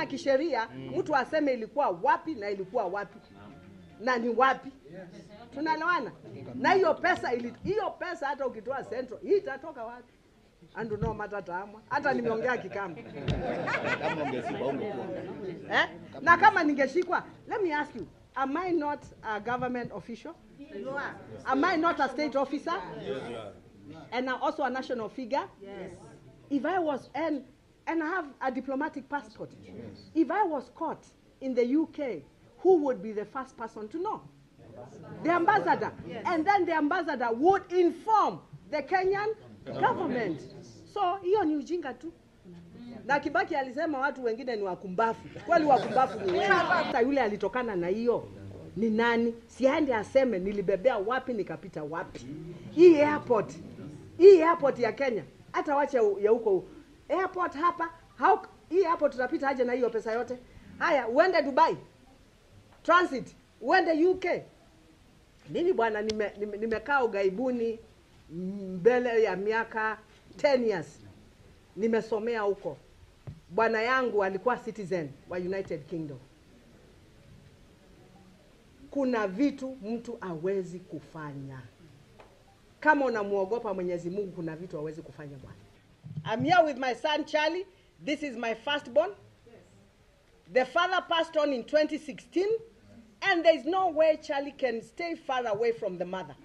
Tukiulizana kisheria, mtu aseme ilikuwa wapi na ilikuwa wapi na ni wapi. Tunaelewana? Na hiyo pesa hiyo pesa hata ukitoa Central, hii itatoka wapi? Andu no matata amwa. Hata nimeongea Kikamba. Kama ungeshikwa ungekuwa. Eh? Na kama ningeshikwa, let me ask you, am I not a government official? You are. Am I not a state officer? Yes, you are. And I'm also a national figure? Yes. If I was, and I have a diplomatic passport. If I was caught in the UK, who would be the first person to know? The ambassador. Yes. And then the ambassador would inform the Kenyan government. So hiyo ni ujinga tu. Na Kibaki alisema watu wengine ni wakumbafu. Kweli wakumbafu ni wengi. Sasa yule alitokana na hiyo ni nani? Siende aseme nilibebea wapi nikapita wapi. Hii airport ya Kenya, hata wache ya huko airport hapa, hii airport tutapita aje na hiyo pesa yote? Haya, uende Dubai transit, uende UK. Mimi bwana, nimekaa ughaibuni mbele ya miaka 10 years, nimesomea huko. Bwana yangu alikuwa citizen wa United Kingdom. Kuna vitu mtu hawezi kufanya kama unamuogopa Mwenyezi Mungu. Kuna vitu hawezi kufanya, bwana. I'm here with my son Charlie. This is my firstborn. The father passed on in 2016, and there is no way Charlie can stay far away from the mother.